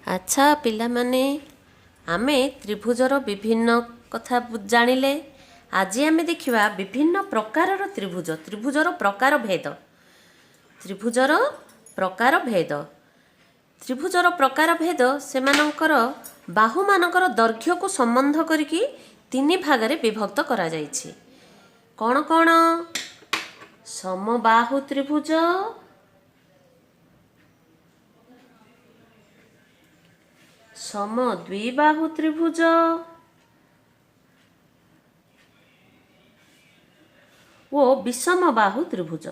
ଆଚ୍ଛା ପିଲାମାନେ, ଆମେ ତ୍ରିଭୁଜର ବିଭିନ୍ନ କଥା ଜାଣିଲେ। ଆଜି ଆମେ ଦେଖିବା ବିଭିନ୍ନ ପ୍ରକାରର ତ୍ରିଭୁଜ, ତ୍ରିଭୁଜର ପ୍ରକାର ଭେଦ। ତ୍ରିଭୁଜର ପ୍ରକାର ଭେଦ। ତ୍ରିଭୁଜର ପ୍ରକାର ଭେଦ ସେମାନଙ୍କର ବାହୁମାନଙ୍କର ଦୈର୍ଘ୍ୟକୁ ସମ୍ବନ୍ଧ କରିକି ତିନି ଭାଗରେ ବିଭକ୍ତ କରାଯାଇଛି। କ'ଣ କ'ଣ? ସମବାହୁ ତ୍ରିଭୁଜ, ସମଦ୍ୱିବାହୁ ତ୍ରିଭୁଜ ଓ ବିଷମବାହୁ ତ୍ରିଭୁଜ।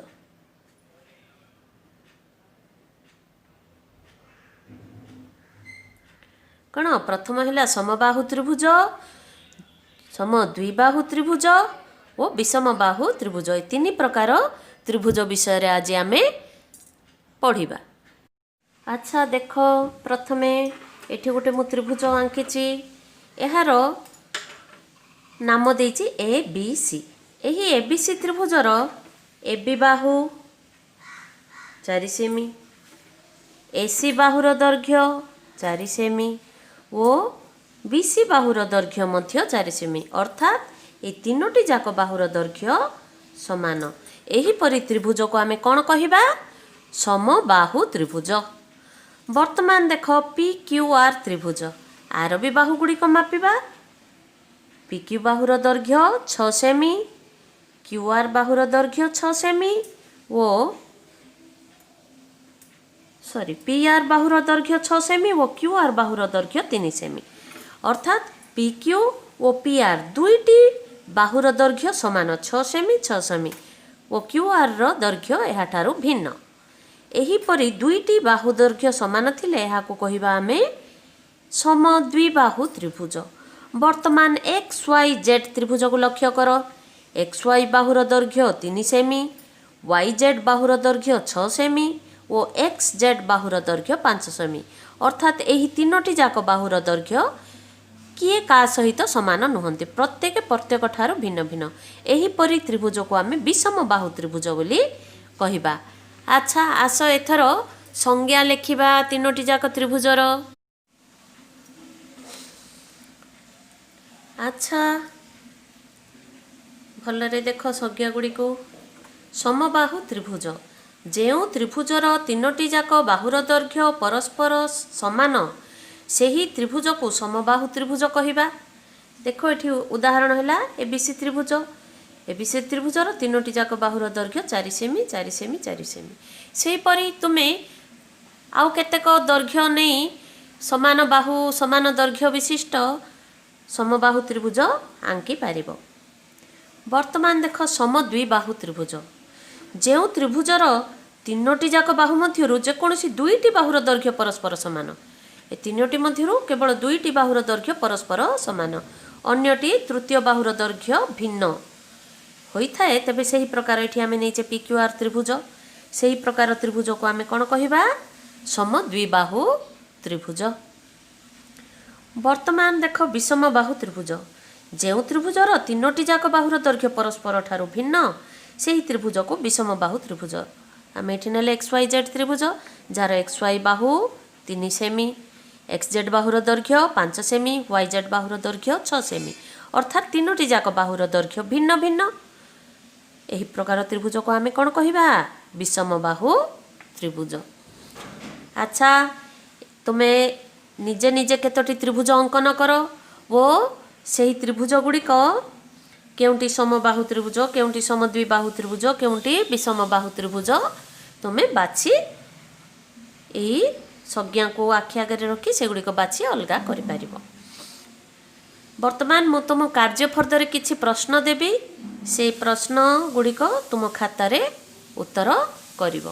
କ'ଣ? ପ୍ରଥମ ହେଲା ସମବାହୁ ତ୍ରିଭୁଜ, ସମଦ୍ୱିବାହୁ ତ୍ରିଭୁଜ ଓ ବିଷମବାହୁ ତ୍ରିଭୁଜ। ଏ ତିନି ପ୍ରକାର ତ୍ରିଭୁଜ ବିଷୟରେ ଆଜି ଆମେ ପଢ଼ିବା। ଆଚ୍ଛା ଦେଖ, ପ୍ରଥମେ ଏଠି ଗୋଟେ ମୁଁ ତ୍ରିଭୁଜ ଆଙ୍କିଛି। ଏହାର ନାମ ଦେଇଛି ଏ ବି ସି। ଏହି ଏ B C ତ୍ରିଭୁଜର A B Bahu 4 semi, A C ବାହୁର ଦୈର୍ଘ୍ୟ 4 ସେମି ଓ ବି ସି ବାହୁର ଦୈର୍ଘ୍ୟ ମଧ୍ୟ 4 ସେମି। ଅର୍ଥାତ୍ ଏ ତିନୋଟି ଯାକ ବାହୁର ଦୈର୍ଘ୍ୟ ସମାନ। ଏହିପରି ତ୍ରିଭୁଜକୁ ଆମେ କ'ଣ କହିବା? ସମବାହୁ ତ୍ରିଭୁଜ। ବର୍ତ୍ତମାନ ଦେଖ, ପି କ୍ୟୁ ଆର୍ ତ୍ରିଭୁଜ ଆର ବି ବାହୁ ଗୁଡ଼ିକ ମାପିବା। ପି କ୍ୟୁ ବାହୁର ଦୈର୍ଘ୍ୟ 6 ସେମି, କ୍ୟୁ ଆର୍ ବାହୁର ଦୈର୍ଘ୍ୟ 6 ସେମି ଓ ସରି, ପି ଆର୍ ବାହୁର ଦୈର୍ଘ୍ୟ 6 ସେମି ଓ କ୍ୟୁ ଆର୍ ବାହୁର ଦୈର୍ଘ୍ୟ 3 ସେମି। ଅର୍ଥାତ୍ ପି କ୍ୟୁ ଓ ପି ଆର୍ ଦୁଇଟି ବାହୁର ଦୈର୍ଘ୍ୟ ସମାନ, 6 ସେମି, 6 ସେମି ଓ କ୍ୟୁ ଆର୍ର ଦୈର୍ଘ୍ୟ ଏହାଠାରୁ ଭିନ୍ନ। ଏହିପରି ଦୁଇଟି ବାହୁ ଦୈର୍ଘ୍ୟ ସମାନ ଥିଲେ ଏହାକୁ କହିବା ଆମେ ସମଦ୍ୱିବାହୁ ତ୍ରିଭୁଜ। ବର୍ତ୍ତମାନ ଏକ୍ସ ୱାଇ ଜେଡ୍ ତ୍ରିଭୁଜକୁ ଲକ୍ଷ୍ୟ କର। ଏକ୍ସ ୱାଇ ବାହୁର ଦୈର୍ଘ୍ୟ 3 ସେମି, ୱାଇ ଜେଡ୍ ବାହୁର ଦୈର୍ଘ୍ୟ 6 ସେମି ଓ ଏକ୍ସ ଜେଡ୍ ବାହୁର ଦୈର୍ଘ୍ୟ 5 ସେମି। ଅର୍ଥାତ୍ ଏହି ତିନୋଟି ଯାକ ବାହୁର ଦୈର୍ଘ୍ୟ କିଏ କାହା ସହିତ ସମାନ ନୁହନ୍ତି, ପ୍ରତ୍ୟେକ ପ୍ରତ୍ୟେକ ଠାରୁ ଭିନ୍ନ ଭିନ୍ନ। ଏହିପରି ତ୍ରିଭୁଜକୁ ଆମେ ବିଷମ ବାହୁ ତ୍ରିଭୁଜ ବୋଲି କହିବା। ଆଚ୍ଛା ଆସ, ଏଥର ସଂଜ୍ଞା ଲେଖିବା ତିନୋଟି ଯାକ ତ୍ରିଭୁଜର। ଆଚ୍ଛା ଭଲରେ ଦେଖ ସଂଜ୍ଞା ଗୁଡ଼ିକୁ। ସମବାହୁ ତ୍ରିଭୁଜ: ଯେଉଁ ତ୍ରିଭୁଜର ତିନୋଟି ଯାକ ବାହୁର ଦୈର୍ଘ୍ୟ ପରସ୍ପର ସମାନ, ସେହି ତ୍ରିଭୁଜକୁ ସମବାହୁ ତ୍ରିଭୁଜ କହିବା। ଦେଖ, ଏଠି ଉଦାହରଣ ହେଲା ଏ ବି ସି ତ୍ରିଭୁଜ। ଏ ବି ସି ତ୍ରିଭୁଜର ତିନୋଟି ଯାକ ବାହୁର ଦୈର୍ଘ୍ୟ 4 ସେମି, 4 ସେମି, 4 ସେମି। ସେହିପରି ତୁମେ ଆଉ କେତେକ ଦୈର୍ଘ୍ୟ ନେଇ ସମାନ ବାହୁ, ସମାନ ଦୈର୍ଘ୍ୟ ବିଶିଷ୍ଟ ସମବାହୁ ତ୍ରିଭୁଜ ଆଙ୍କି ପାରିବ। ବର୍ତ୍ତମାନ ଦେଖ, ସମଦ୍ୱିବାହୁ ତ୍ରିଭୁଜ: ଯେଉଁ ତ୍ରିଭୁଜର ତିନୋଟି ଯାକ ବାହୁ ମଧ୍ୟରୁ ଯେକୌଣସି ଦୁଇଟି ବାହୁର ଦୈର୍ଘ୍ୟ ପରସ୍ପର ସମାନ। ଏ ତିନୋଟି ମଧ୍ୟରୁ କେବଳ ଦୁଇଟି ବାହୁର ଦୈର୍ଘ୍ୟ ପରସ୍ପର ସମାନ, ଅନ୍ୟଟି ତୃତୀୟ ବାହୁର ଦୈର୍ଘ୍ୟ ଭିନ୍ନ ହୋଇଥାଏ, ତେବେ ସେହି ପ୍ରକାର ଏଠି ଆମେ ନେଇଛେ ପି କ୍ୟୁ ଆର୍ ତ୍ରିଭୁଜ। ସେହି ପ୍ରକାର ତ୍ରିଭୁଜକୁ ଆମେ କ'ଣ କହିବା? ସମଦ୍ୱିବାହୁ ତ୍ରିଭୁଜ। ବର୍ତ୍ତମାନ ଦେଖ, ବିଷମବାହୁ ତ୍ରିଭୁଜ: ଯେଉଁ ତ୍ରିଭୁଜର ତିନୋଟି ଯାକ ବାହୁର ଦୈର୍ଘ୍ୟ ପରସ୍ପର ଠାରୁ ଭିନ୍ନ, ସେହି ତ୍ରିଭୁଜକୁ ବିଷମବାହୁ ତ୍ରିଭୁଜ। ଆମେ ଏଠି ନେଲେ ଏକ୍ସ ୱାଇ ଜେଡ୍ ତ୍ରିଭୁଜ, ଯାହାର ଏକ୍ସ ୱାଇ ବାହୁ 3 ସେମି, ଏକ୍ସ ଜେଡ୍ ବାହୁର ଦୈର୍ଘ୍ୟ 5 ସେମି, ୱାଇ ଜେଡ୍ ବାହୁର ଦୈର୍ଘ୍ୟ 6 ସେମି। ଅର୍ଥାତ୍ ତିନୋଟି ଯାକ ବାହୁର ଦୈର୍ଘ୍ୟ ଭିନ୍ନ ଭିନ୍ନ। ଏହି ପ୍ରକାର ତ୍ରିଭୁଜକୁ ଆମେ କ'ଣ କହିବା? ବିଷମବାହୁ ତ୍ରିଭୁଜ। ଆଚ୍ଛା, ତୁମେ ନିଜେ ନିଜେ କେତୋଟି ତ୍ରିଭୁଜ ଅଙ୍କନ କର ଓ ସେହି ତ୍ରିଭୁଜ ଗୁଡ଼ିକ କେଉଁଟି ସମବାହୁ ତ୍ରିଭୁଜ, କେଉଁଟି ସମଦ୍ୱିବାହୁ ତ୍ରିଭୁଜ, କେଉଁଟି ବିଷମବାହୁ ତ୍ରିଭୁଜ, ତୁମେ ବାଛି ଏହି ସଂଜ୍ଞାକୁ ଆଖି ଆଗରେ ରଖି ସେଗୁଡ଼ିକ ବାଛି ଅଲଗା କରିପାରିବ। ବର୍ତ୍ତମାନ ମୁଁ ତୁମ କାର୍ଯ୍ୟ ଫର୍ଦ୍ଦରେ କିଛି ପ୍ରଶ୍ନ ଦେବି। ସେଇ ପ୍ରଶ୍ନ ଗୁଡ଼ିକ ତୁମ ଖାତାରେ ଉତ୍ତର କରିବ।